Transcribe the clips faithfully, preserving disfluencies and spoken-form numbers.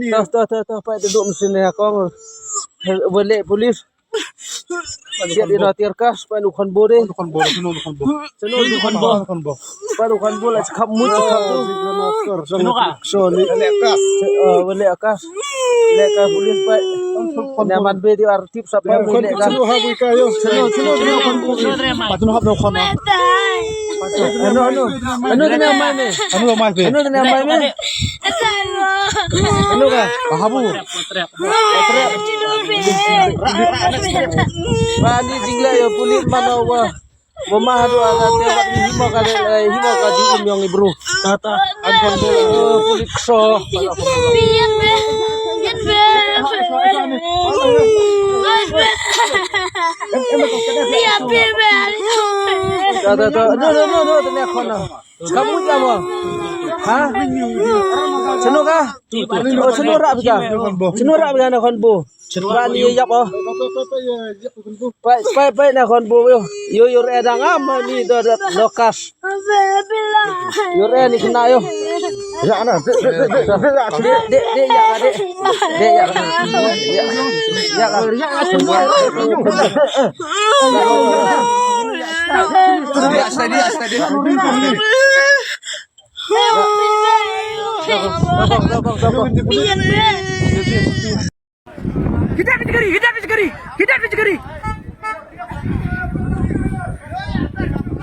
Toh, toh, toh, toh, peit, duk mynsiem ïa kong. Ba leh pulit. Siat ïa na tiar kas, peit, u khon bo de. U khon bo, u khon bo. Seno u khon bo? U khon bo. Peit, u khon bo la khap mut, khap tu. Seno ka? Seno ni. Leh kas. Eh, ba leh kas. Leh kas pulit, peit. Ïa man be di ar tip sa, peit, ba leh kas. Seno, seno, seno u khon bo? Peit, seno hap na u khon. Ano, ano? Ano tang ïa mai me? Ano mai me? Ano tang ïa mai me? Ano ka? Habu. Ba ni jingleh ïa pulit mano wa. Wa ma haduh ala te wa hi mo ka de, hi mo ka di um yong i bru. Kata an kon de pulit so. Kata to. No, no, no, no, tang ïa khon. Kamu jam mo? Ha? Seno ka? Oh, seno rah bika. Seno rah bika na khon bo. Ba ni ïap oh. Peit, peit, peit na khon bo yo. Yo, yo re dang am ni do, do, do kas. Yo re ni kena yo. Ya na. Dek, dek, dek, ya ka, dek. Dek, ya ka. Ya ka. Ya, steady, ya, steady. Hidap phi jgari, hidap phi jgari, hidap phi jgari.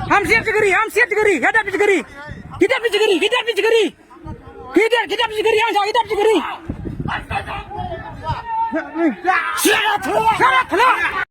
Ham siat jgari, ham siat jgari, hidap phi jgari. Hidap phi jgari, hidap phi jgari. Hidap, hidap phi jgari, ham siat, hidap phi jgari. Siat, siat.